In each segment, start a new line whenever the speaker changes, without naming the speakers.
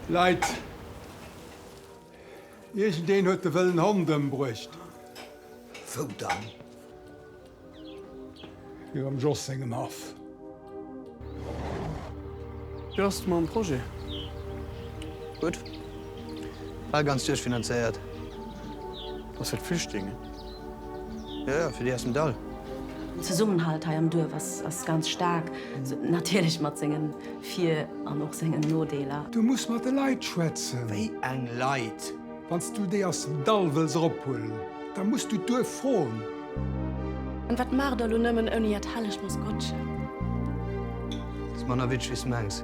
Leit, iergendeen huet de wëllen Hond ëmbruecht.
Wou dann?
Virum Jos sengem Haff.
Wéi ass et mam Projet?
Gutt. Bal ganz duerchfinanzéiert.
Ass fir d'Flüchtlingen?
Jo, jo, fir déi aus dem Dall.
Den Zesummenhalt hei am Duerf ass ganz staark, natierlech mat sengen Vir an och sengen Nodeeler.
Du muss mat de Leit schwätzen.
Wéi eng Leit?
Wann s du déi aus dem Dall wëlls erophuelen, da muss du d'Duerf froen.
An wat maacht der elo nëmmen ouni äert hellegt Maskottchen?
Ass manner witzeg wéi s mengs.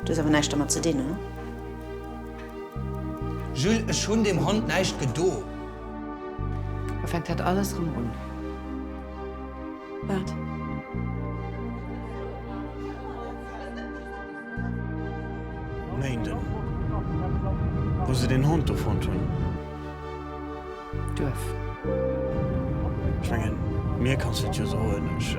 Du hues awer näischt dermat ze dinn, oder?
Jules, ech hunn deem Hond näischt gedo.
Da fänkt dat alles erëm un.
Wat?
Méinden, wou se deen Hond do fonnt hunn.
Duerf.
Ech mengen, mir kanns de et jo soen, ech.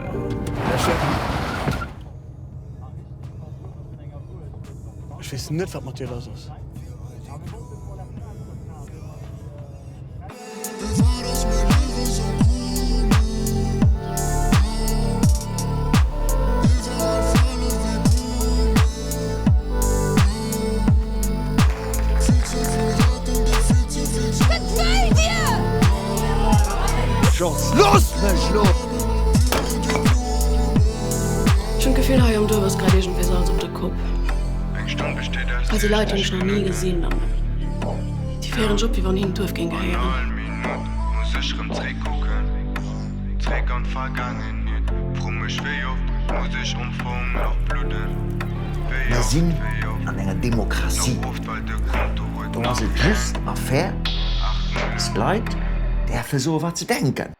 Ech weess net, wat mat dir lass ass.
Wat wëllt Dir?
Jos, looss mech lo!
Ech hunn d'Gefill, hei am Duerf ass grad iergendwéi Salz op der Kopp. Hei si Leit, déi hunn ech nach ni gesinn an déi féieren sech op, wéi wann hinnen d'Duerf géing gehéieren.
Mer sinn an enger Demokratie. Do ass et just a fair, dass d'Leit däerfe soe wat se denken.